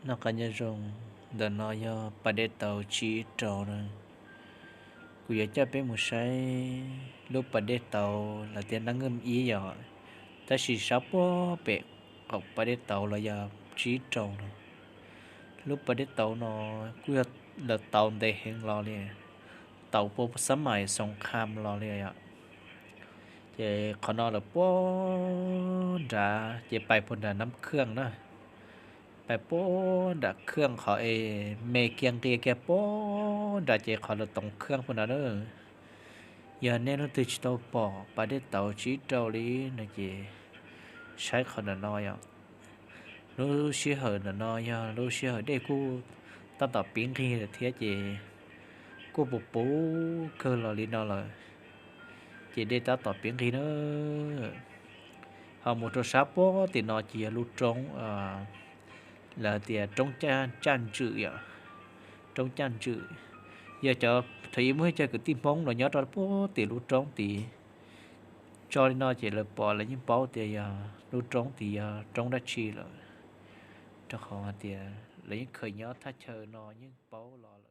Noj qab nyob zoo, ntawm no yog pas dej tauv tsib rau na. Kuv yuav coj peb mus saib lub pas dej tauv los tias naj nkeej ib yom, tab sis sab puag pem qaum pas dej tauv los yog tsib rau no. Lub pas dej tauv no kuj yog lawv tauv ntev heev los li, tauv puag xab mais xoom kham los li yom. Ces qhov no lawv puag nrad ces pais puag nram nab khaj na, pais puag nram khaj qhov es me kiag nqis kiag puag nrad ces qhov lawv tauv khaj puag nrad na. Yog nej leej twg tsis tau pom pas dej tauv tsib rau li no ces saib qhov ntawm no yom. Lub sij hawm ntawm no yog lub sij hawm dej kuj tab tom piv nqig lawm thiab ces kuj puv puv kawg los li no lawm, ces dej tab tom piv nqig na. Ho mus rau sab puag tim no ces yog lub roob, lawv tias roob Caj Ntswm yom, roob Caj Ntswm. Yog cov thaum ub muaj ib co kwv tij Hmoob los nyob rau puag tim lub roob tid, tso li no ces lawv pom lawv yeej paub tias yog lub roob tid yog roob dab tsi lawm, rau qhov hais tias lawv yeej khaws nyob thaj chaw no yeej paub los.